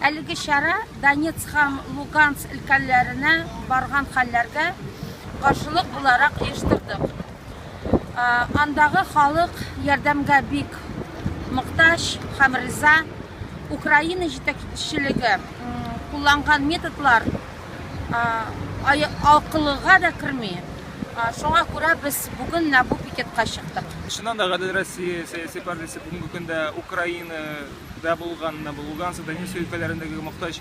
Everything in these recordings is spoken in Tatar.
Әлеге чара Донецк һәм Луганск өлкәләренә барган хәлләргә каршылык буларак оештырдык. Андагы халык ярдәмгә бик мохтаҗ һәм риза. Украина җитәкчелеге кулланган методлар акылга да керми. Шуңа күрә без бүген менә бу пикетка чыктык. Чыннан да, Гадел Россия сәяси партиясе бүгенге көндә Украинада булган, менә бу Луганск, Донецк өлкәләрендәге мохтаҗ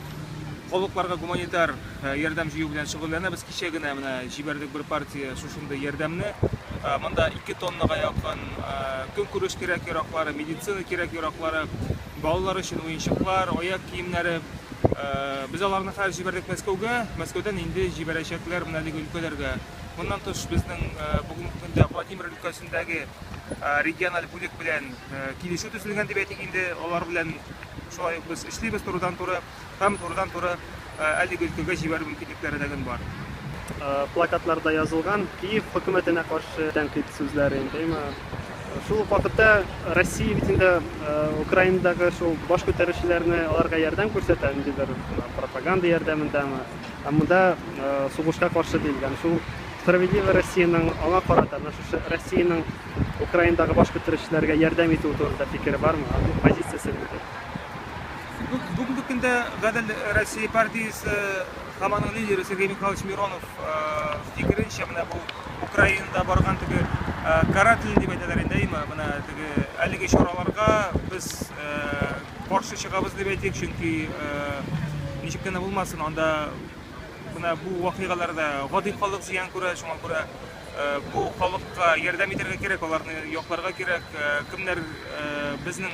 халыкларга гуманитар ярдәм җыю белән шөгыльләнә. Без кичә генә менә җибәрдек бер партия шушындый ярдәмне. Монда 2 тоннага якын көнкүреш кирәк-яраклары, медицина кирәк-яраклары, балалар өчен уенчыклар, аяк киемнәре. Без аларны хәзер җибәрдек Мәскәүгә. Мәскәүдән инде җибәрәчәкләр менә әлеге өлкәләргә. Моннан тыш безнең бүгенге көндә Владимир өлкәсендәге региональ бүлек белән килешү төзелгән дип әйтик инде. Алар белән шулай ук без эшлибез турыдан-туры һәм турыдан-туры әлеге өлкәгә җибәрү мөмкинлекләре дә бар. Плакатларда язылган Киев хөкүмәтенә каршы тәнкыйть сүзләре инде, әмма шул ук вакытта Россия бит инде Украинадагы шул баш күтәрүчеләрне аларга ярдәм күрсәтә, ниндидер пропаганда ярдәмендәме. Ә монда сугышка каршы диелгән. Шул Справедливая Россиянең аңа карата, менә шушы Россиянең Украинадагы баш күтәрүчеләргә ярдәм итүе турында фикере бармы? Аның позициясе нинди? Бүгенге көндә Гадел Россия партиясе һәм аның лидеры Сергей Михайлович Миронов фикеренчә, менә бу Украинада барган теге карательный дип әйтәләр инде, әйме, менә теге әлеге чараларга без каршы чыгабыз дип әйтик, чөнки ничек кенә булмасын, анда менә бу вакыйгаларда гади халык зыян күрә, шуңа күрә бу халыкка ярдәм итәргә кирәк, аларны якларга кирәк. Кемнәр безнең,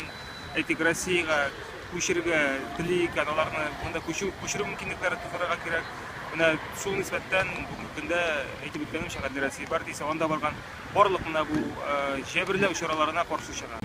әйтик, Россиягә күчерергә тели икән, аларны монда күчү, күчерү мөмкинлекләре тудырырга кирәк. Менә шул нисбәттән бүгенге көндә әйтеп үткәнемчә, Гадел Россия партиясе анда барган барлык менә бу җәберләү чараларына каршы чыга.